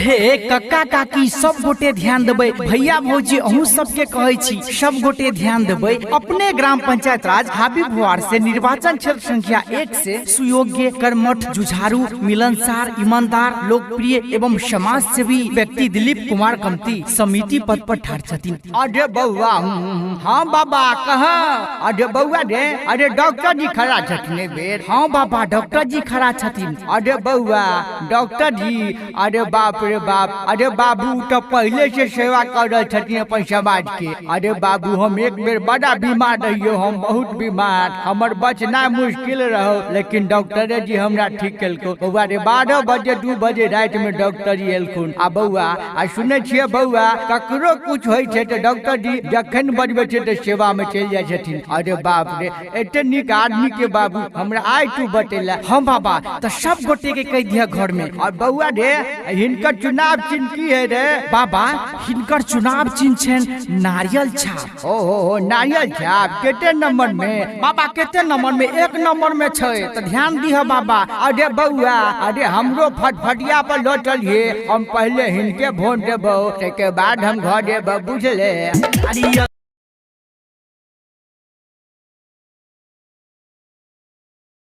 हे कक्का काकी सब गोटे ध्यान देबै, भैया भौजी अहूँ सबके कहै छी, सब गोटे ध्यान देबै। अपने ग्राम पंचायत राज हाबी भुआर से निर्वाचन क्षेत्र संख्या 1 से सुयोग्य, कर्मठ, जुझारू, मिलनसार, ईमानदार, लोकप्रिय एवं समाज सेवी व्यक्ति दिलीप कुमार कमती समिति पद पर ठाढ़ छथिन। अरे बउआ, हाँ बाबा कह। अरे बउआ रे, अरे डॉक्टर जी खड़ा छथिन एहि बेर? हाँ बाबा, डॉक्टर जी खड़ा छथिन। अरे बउआ, डॉक्टर जी, अरे बाप रे बाप, अरे बाबू तो पहले से सेवा कर रहल छथिन अपन समाज के। अरे बाबू, हम एक बेर बड़ा बीमार रहियो, हम बहुत बीमार, हमर बचना मुश्किल रहो, लेकिन डॉक्टरे जी हमरा ठीक केलको। बउआ रे, 12 बजे 2 बजे राति में डॉक्टर जी एलखुन। आ बउआ, आ सुनै छियै बउआ, ककरो कुछ होइ छै तऽ डॉक्टर जी जखन बजबै छै तऽ सेवा में चलि जाइ छथिन। अरे बाप रे, एते नीक आदमी के बाबू हमरा आइ तू बतेला। हाँ बाबा, तऽ सब गोटे के कहि दिह घर में। और बउआ रे, हिनकर चुनाव चिन्ह की है रे? बाबा, हिनकर चुनाव चिन्ह छनि नारियल छाप। ओ हो हो, नारियल छाप कते नंबर में? बाबा, कते नंबर में? 1 नंबर में छै, तऽ ध्यान दिह बाबा। अरे बउआ, अरे हमरो फटफटिया पर लौटल ये, हम पहले हिनके वोट देबो, तके बाद हम घर देबो, बुझले? अरे